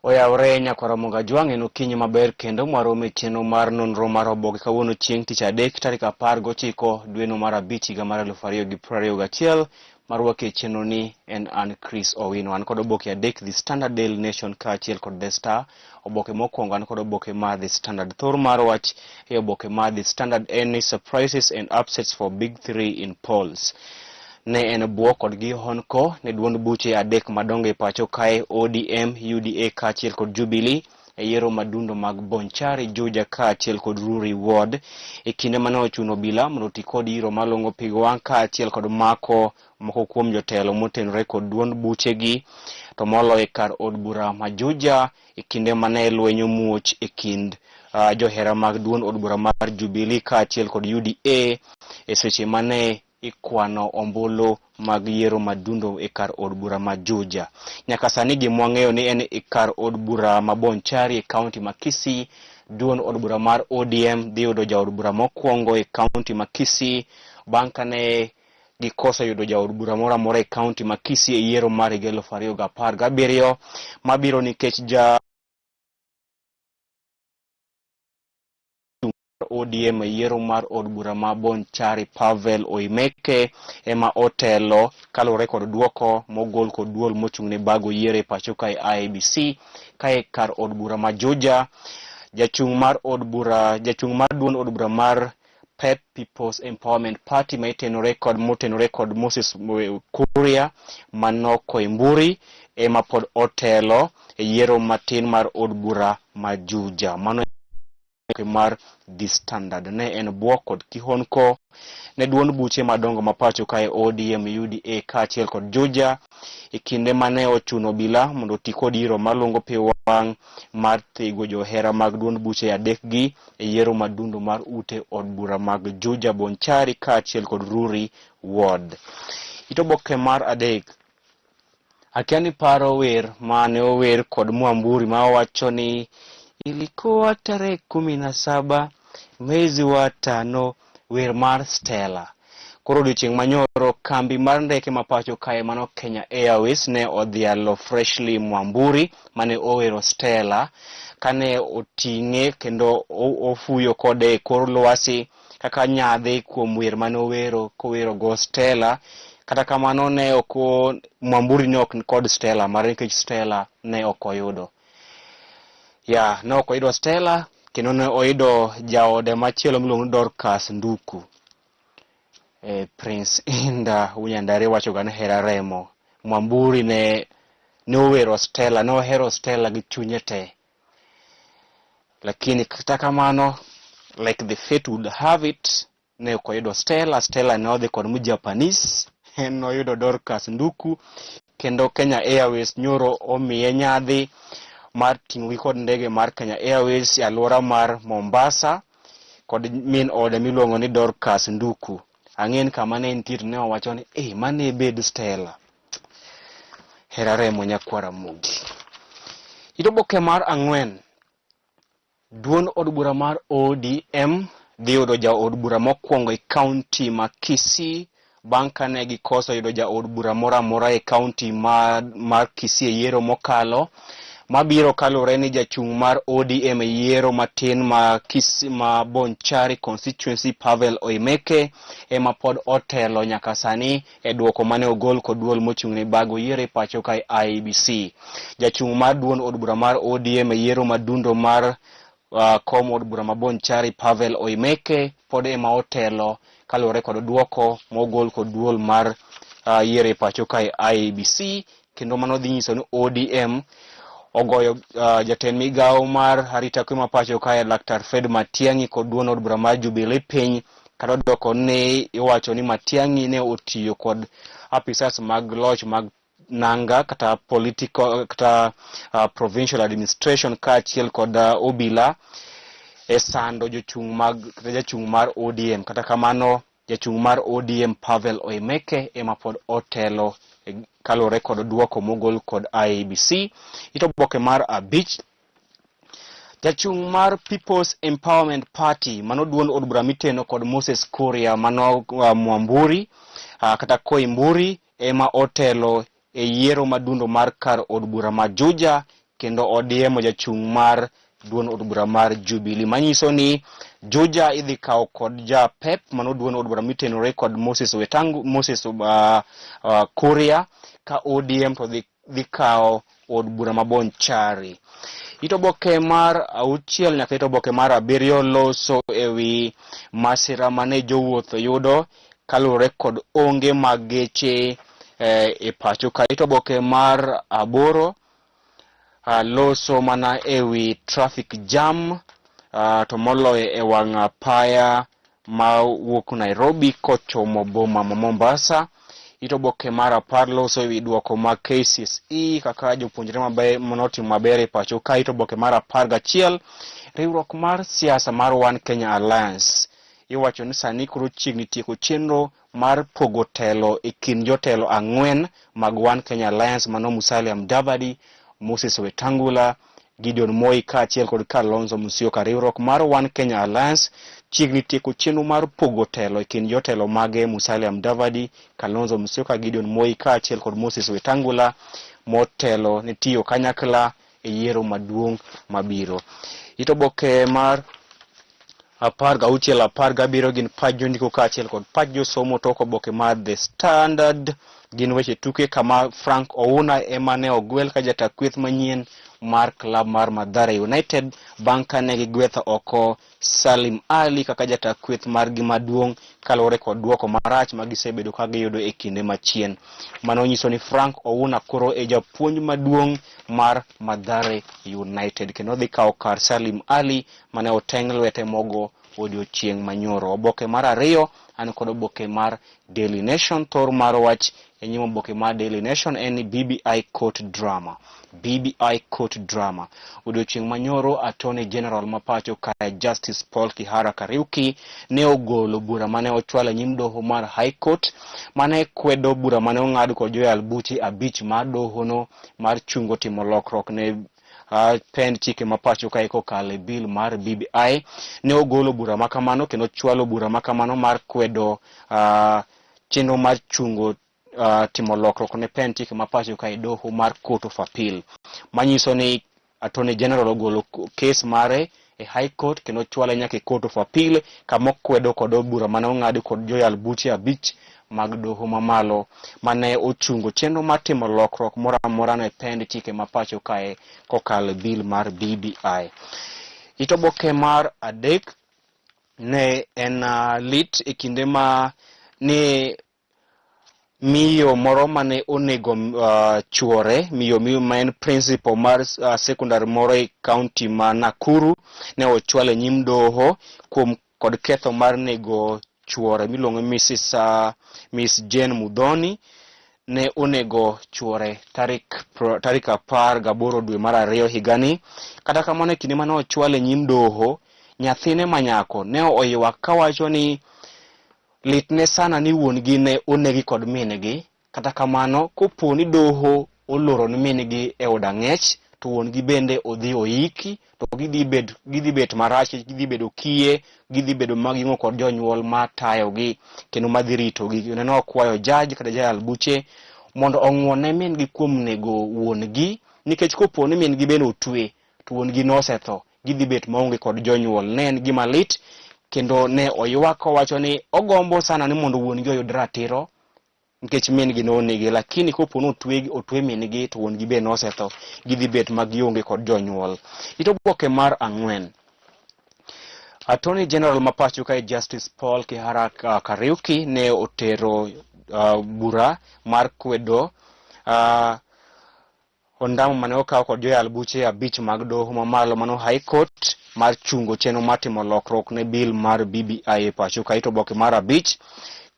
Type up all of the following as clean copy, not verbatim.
Oyawre nyakwar Ramogi Ajwang' en okinyi maber kendo mwaromo e chenro mar nonro mar oboke kawuono chieng' tich adek tarik 19 dweno mar abich higa mar 2021 marwaki e chenro ni en an Chris Owino. An kod oboke adek The Standard Daily Nation kaachiel kod The Star. Oboke mokwongo an kod oboke mar The Standard. Thor mar wach e oboke mar The Standard en ni surprises and upsets for big three in polls. Ne en bwok kod gihonko ne duond buche adek madongo e pacho kae ODM, UDA kaachiel kod Jubilee e yiero madundo mag Bonchari, Juja kaachiel kod Rurii Ward e kinde mane ochuno obila mondo oti kod yiro malong'o pig wang' kaachiel kod mako moko kuom jotelo motenore kod duond buchegi to moloyo e kar od bura ma Juja e kinde mane lweny omuoch e kind johera mag duond od bura mar Jubilee kaachiel kod UDA e seche mane ikwano ombulu mag yiero madundo e kar od bura ma Juja. Nyaka sani gima wang'eyo ni en e kar od bura ma Bonchari e kaunti ma Kisii, duond od bura mar ODM dhi yudo jaod bura mokwongo e kaunti ma Kisii bang' kane gikoso yudo jaod bura moro amora e kaunti ma Kisii e yiero mar higa 2017 mabiro nikech ja ODM e yiero mar od bura ma Bonchari Pavel Oimeke ema otelo kaluwore kod duoko mogol kod duol mochung' ne bago yiero e pacho kae IEBC kae kar od bura ma Juja jachung' mar od bura jachung' mar duond od bura mar PEP People's Empowerment Party ma itenore kod motenore kod Moses Kuria mano Koimburi ema pod otelo e yiero matin mar od bura ma Juja. Mano mar The Standard ne en bwok kod kihonko ne duond buche madongo ma pacho kae ODM, UDA kaachiel kod Juja e kinde mane ochuno obila mondo oti kod yiro malungo pi wang' mar thigo johera mag duond buche adekgi e yiero madundo mar ute od bura mag Juja, Bonchari kaachiel kod Rurii Ward. It oboke mar adek Akia ni paro wer mane ower kod Mwamburi ma owacho ni ilikuwa tarehe 17 mwezi wa tano wer mar Stella. Koro odiochieng' manyoro kambi mar ndeke ma pacho kae mano Kenya Airways ne odhialo Freshly Mwamburi mane owero Stella kane oting'e kendo ofuyo kode e kor lwasi kaka nyadhi kuom wer mane owero kowero go Stella. Kata kamano ne ok Mwamburi ne ok kod Stella mare nikech Stella ne ok oyudo. Ya, ne ok oyudo Stella kendo ne oyudo jaode machielo miluongo ni Dorcas Nduku. E, Prince Inda Wunyandare wacho ga ni hera remo. Mwamburi ne owero Stella, ne ohero Stella gi chunye te. Lakini kata kamano, like the fate would have it, ne ok oyudo Stella. Stella ne odhi kod Mjapanese, en noyudo Dorcas Nduku, kendo Kenya Airways nyoro omiye nyadhi mar ting'ogi kod ndege mar Kenya Airways e alwora mar Mombasa kod min ode miluongo ni Dorcas Nduku. Ang'e ni kama ne entie to ne owacho ni eh, mane bed Stella. Hera remo nyakwar Ramogi. It oboke mar ang'wen, duond od bura mar ODM dhi yudo jaod bura mokwongo e kaunti ma Kisii bang' kane gikoso yudo jaod bura moro amora e kaunti mar Kisii e yiero mokalo mabiro kaluwore ni jachung' mar ODM e yiero matin ma Kisii ma Bonchari constituency Pavel Oimeke ema pod otelo nyaka sani e duoko mane ogol kod duol mochung' ne bago yiero e pacho kae IEBC. Jachung' mar duond od bura mar ODM e yiero madundo mar kom od bura ma Bonchari Pavel Oimeke pod ema otelo kaluwore kod duoko mogol kod duol mar yiero e pacho kae IEBC kendo mano dhi nyiso ni ODM ogoyo jatend migawo mar arita kwe ma pacho kae Laktar Fred Matiang'i kod duond od bura mar Jubilee piny kata odoko ni iwacho ni Matiang'i ne otiyo kod apisas mag loch mag nanga kata political kata provincial administration kaachiel kod obila e sando jochung' mag kata jachung' mar ODM. Kata kamano jachung' mar ODM Pavel Oimeke ema pod otelo kaluwore kod duoko mogol kod IEBC. It oboke mar abich jachung' mar People's Empowerment Party mano duond od bura miteno kod Moses Kuria mano Mwamburi kata Koimburi ema otelo e yiero madundo mar kar od bura ma Juja kendo ODM jachung' mar duond od bura mar Jubilee. Manyiso ni Juja idhi kawo kod ja PEP, mano duond od bura mitenore kod Moses Wetangu, Moses Kuria, ka ODM to dhi kawo od bura ma Bonchari. It oboke mar auchiel nyaka it oboke mar abiriyo loso ewi masira mane jowuoth yudo kaluwore kod onge mag geche e pacho ka. It oboke mar aboro loso mana ewi traffic jam to moloyo e wang' apaya ma wuok Nairobi kochomo boma ma Mombasa. It oboke mar apar loso ewi duoko mag KCSE kaka jopuonjre maber manotimo maber e pacho ka. It oboke mar 11, riwruok mar siasa mar One Kenya Alliance iwacho ni sani koro chiegni tieko chenro mar pogo telo e kind jotelo ang'wen mag One Kenya Alliance mano Musalia Mudavadi, Moses Wetangula, Gideon Moi kaachiel kod Kalonzo Musyoka. Riwruok mar One Kenya Alliance chiegni tieko chenro mar pogo telo e kind jotelo mage Musalia Mudavadi, Kalonzo Musyoka, Gideon Moi kaachiel kod Moses Wetangula motelo ne tiyo kanyakla e yiero maduong' mabiro. It oboke mar 16, 17 gin pach jondiko kaachiel kod pach josomo. Tok oboke mar The Standard gin weche tuke kama Frank Ouna ema ne ogwel ka jata kweth manyien mar klab mar Mathare United bang' kane gigwetho oko Salim Ali kaka jata kweth margi maduong' kaluwore kod duoko marach ma gisebedo ka giyudo e kinde machien. Mano nyiso ni Frank Ouna koro e japuonj maduong' mar Mathare United kendo dhi kawo kar Salim Ali mane oteng' lwete mogo odiochieng' manyoro. Oboke mar ariyo an kod oboke mar Daily Nation. Thor mar wach e nyim oboke mar Daily Nation en ni BBI court drama. BBI court drama. Odiochieng' manyoro Attorney General ma pacho kae Justice Paul Kihara Kariuki ne ogolo bura mane ochwalo e nyim doho mar High Court mane kwedo bura mane ong'ad kod joyal buche abich mar dohono mar chungo timo lokruok ne pend chike ma pacho kae kokalo e bill mar BBI. Ne ogolo bura ma kamano kendo chwalo bura ma kamano mar kwedo chenro mar chungo timo lokruok ne pend chike ma pacho kae doho mar Court of Appeal, manyiso ni Attorney General ogolo kes mare e High Court kendo chwale nyaka e Court of Appeal kama okwedo kod bura mane ong'adi kod joyal buche abich mag doho mamalo mane ochungo chenro mar timo lokruok moro amora ne pend chike ma pacho kae kokalo e bill mar BBI. It oboke mar adek ne en lit e kinde ma ne miyo moro mane onego chuore, miyo ma en principal mar secondary moro e county ma Nakuru ne ochwal e nyim doho kuom kod ketho mar nego chuore miluongo ni Mrs. Miss Jane Muthoni. Ne onego chuore tarik 18 dwe mar ariyo higani. Kata kamano, e kinde mane ochwal e nyim doho, nyathine manyako ne oywak kawacho ni litne sana ni wuon-gi ne onegi kod min-gi. Kata kamano, kopo ni doho oloro ni min-gi e od ang'ech, to wuon-gi bende odhi oiki, to gidhi bet marach, gidhi bedo kiye, gidhi bedo maging'o kod jonyuol matayogi kendo madhi ritogi. Kendo ne okwayo judge kata jayal buche mondo ong'uon ne min-gi kuom nego wuon-gi, nikech kopo ni min-gi bende otwe to wuon-gi nosetho, gidhi bet maonge kod jonyuol. Ne en gima lit kendo ne oywak kowacho ni ogombo sana ni mondo wuon-gi oyud ratiro nikech min-gi nonege, lakini kopo ni otwe min-gi to wuon-gi be nosetho, gidhi bet ma gionge kod jonyuol. It oboke mar ang'wen. Attorney General ma pacho kae Justice Paul Kihara Kariuki ne otero bura mar kwedo ondamo mane okaw kod joyal buche abich mag doho mamalo mano High Court mar chungo chenro mar timo lokruok ne bill mar BBI e pacho kae. To oboke mar abich,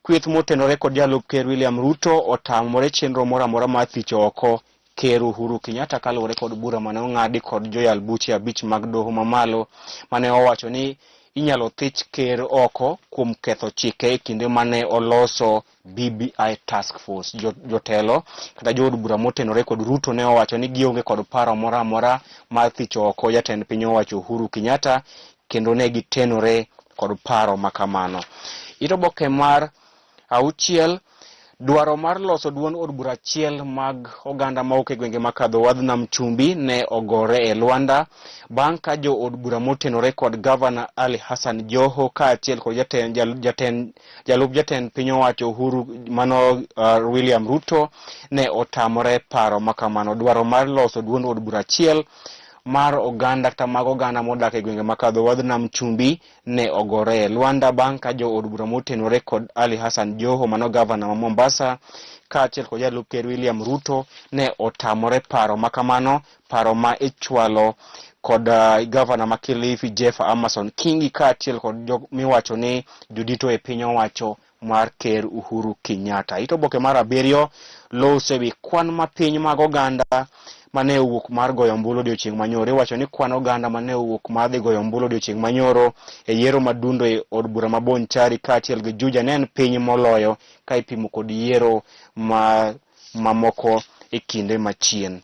kweth motenore kod jalup ker William Ruto otamore chenro moro amora mar thicho oko ker Uhuru Kenyatta kaluwore kod bura mane ong'adi kod joyal buche abich mag doho mamalo mane owacho ni inyalo thich ker oko kuom ketho chike e kinde mane oloso BBI Task Force. Jotelo kata jood bura motenore kod Ruto ne owacho ni gionge kod paro moro amora mar thicho oko jatend piny owacho Uhuru Kenyatta, kendo ne gitenore kod paro makamano. It oboke mar auchiel. Dwaro mar loso duond od bura achiel mag oganda mawuok e gwenge makadho wadh nam chumbi ne ogore e lwanda bang' ka jo od bura motenore kod gavana Ali Hassan Joho kaachiel kod jatend, jatend, jalup jatend piny owacho Uhuru mano William Ruto ne otamore paro makamano. Dwaro mar loso duond od bura achiel mar oganda kata mag oganda modak e gwenge makadho wadh nam chumbi ne ogore e lwanda bang' ka jo od bura motenore kod Ali Hassan Joho mano gavana ma Mombasa kaachiel kod jalup ker William Ruto ne otamore paro ma kamano, paro ma ichwalo kod gavana ma Kilifi Jeff Amason Kingi kaachiel kod jok miwacho ni jodito e piny owacho mar Ker Uhuru Kenyatta. It oboke mar abiriyo loso ewi kwan mapiny mag oganda mane owuok mar goyo ombulu odiochieng' manyoro. Iwacho ni kwan oganda mane owuok mar dhi goyo ombulu odiochieng' manyoro e yiero madundo e od bura ma Bonchari kaachiel gi Juja ne en piny moloyo ka ipimo kod yiero ma mamoko e kinde machien.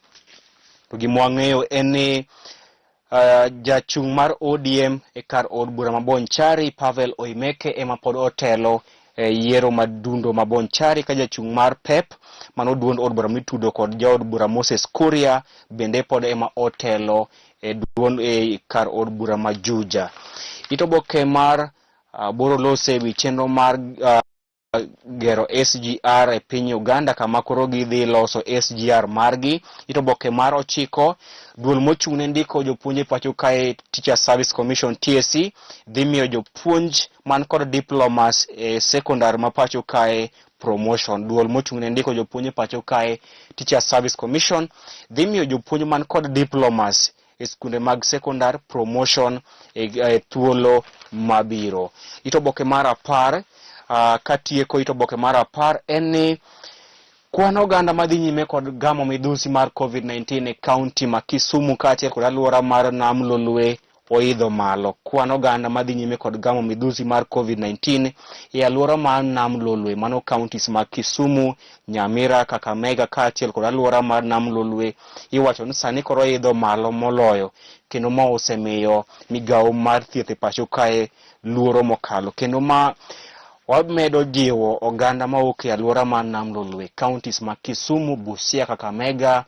To gima wang'eyo en ni jachung' mar ODM e kar od bura ma Bonchari Pavel Oimeke ema pod otelo e yiero madundo ma Bonchari ka jachung' mar PEP mano duond od bura mitudo kod jaod bura Moses Kuria bende pod ema otelo e duond e kar od bura ma Juja. It oboke mar aboro lose ewi chenro mar gero SGR e piny Uganda kama koro gidhi loso SGR margi. It oboke mar ochiko, duol mochung' ne ndiko jopuonj e pacho kae Teacher Service Commission TSC dhi miyo jopuonj man kod diplomas e sekondar ma pacho kae promotion. Duol mochung' ne ndiko jopuonj e pacho kae Teacher Service Commission dhi miyo jopuonj man kod diplomas e skunde mag sekondar promotion e, e thuolo mabiro. It oboke mar apar katieko it oboke mar apar en ni kwan oganda madhi nyime kod gamo midhusi mar COVID-19 e kaunti ma Kisumu kaachiel kod alwora mar Nam Lolwe oidho malo. Kwan oganda madhi nyime kod gamo midhusi mar COVID-19 e alwora mar Nam Lolwe, mano counties mag Kisumu, Nyamira, Kakamega kaachiel kod alwora mar Nam Lolwe iwacho ni sani koro idho malo moloyo kendo ma osemiyo migawo mar thieth e pacho kae luoro mokalo kendo ma wamedo jiwo oganda mawuok e alwora mar Nam Lolwe, counties ma Kisumu, Busia, Kakamega,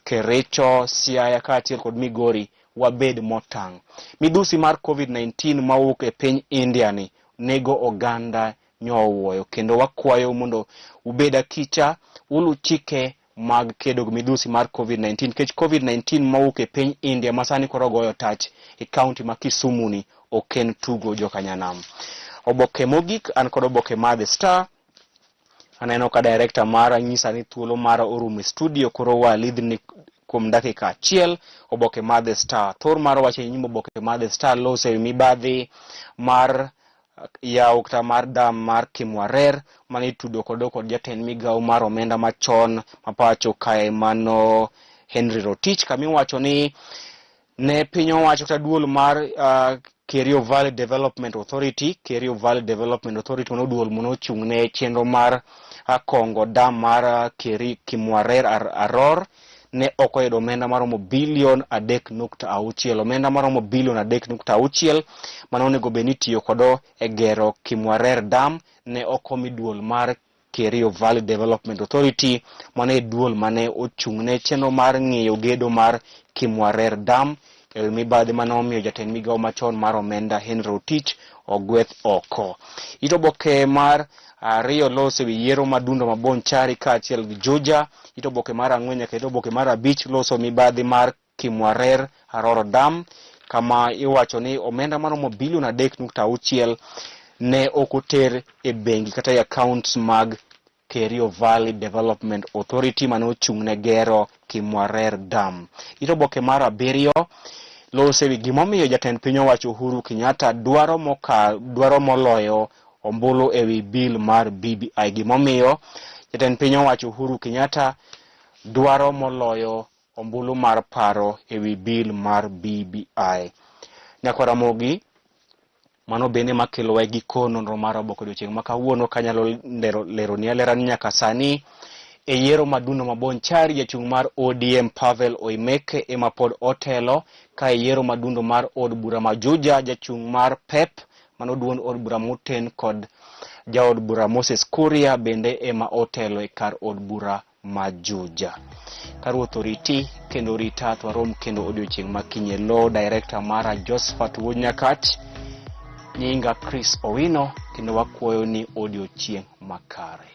Kericho, Siaya kaachiel kod Migori wabed motang'. Midhusi mar COVID-19 mawuok e piny India ni nego oganda nyowuoyo kendo wakwayo mondo ubed akicha ulu chike mag kedo gi midhusi mar COVID-19 nikech COVID-19 mowuok e piny India ma sani koro goyo tach e kaunti ma Kisumu ni ok en tugo jokanyanam. Oboke mogik an kod oboke mar The Star. Aneno ka director mara nyisa ni thuolo mara orumo e studio koro walidhni kuom dakika achiel. Oboke mar The Star. Thor mar wacho e nyim oboke mar The Star loso e mibadhi mar yawo kata mar dam mar Kimwarer mane itudo kodo kod jatend migawo mar omenda machon ma pacho kae mano Henry Rotich kama iwacho ni ne piny owacho kata duol mar Kerio Valley Development Authority, Kerio Valley Development Authority mano duol mano ochung' ne chenro mar kongo dam mar Keri Kimwarer Aror ne ok oyudo omenda maromo bilion 3.6, omenda maromo bilion 3.6 mane onego bed ni itiyo kodo e gero Kimwarer Dam ne ok omi duol mar Kerio Valley Development Authority, mano e duol mane ochung' ne chenro mar ng'iyo gedo mar Kimwarer Dam e wi mibadhi mane omiyo jatend migawo machon mar omenda Henry Rotich ogweth oko. It oboke mar ariyo loso e wi yiero madundo ma Bonchari kaachiel gi Juja. It oboke mar ang'wen nyaka it oboke mar abich loso mibadhi mar Kimwarer Aroro Dam kama iwacho ni omenda maromo bilion 3.6 ne ok oter e bengi kata e accounts mag Kerio Valley Development Authority mane ochung' ne gero Kimwarer Dam. It oboke mar abiriyo loso ewi gimomiyo jatend piny owacho Uhuru Kenyatta dwaro moka, dwaro moloyo ombulu ewi bill mar BBI. Gimomiyo jatend piny owacho Uhuru Kenyatta dwaro moloyo ombulu mar paro ewi bill mar BBI. Nyakwar Ramogi, mano bende makelowa e giko nonro mar oboke odiochieng' ma kawuono kanyalo leroni alera ni nyaka sani e yiero madundo ma Bonchari jachung' mar ODM Pavel Oimeke ema pod otelo ka e yiero madundo mar od bura ma Juja jachung' mar PEP mano duond od bura moten kod Jaod bura Moses Kuria bende ema otelo e kar od bura ma Juja. Ka Ruoth oriti kendo orita to warom kendo odiochieng' ma kiny e lo director mara Josephat Wuod Nyakach. Nyinga Chris Owino kendo wakwayo ni odiochieng' makare.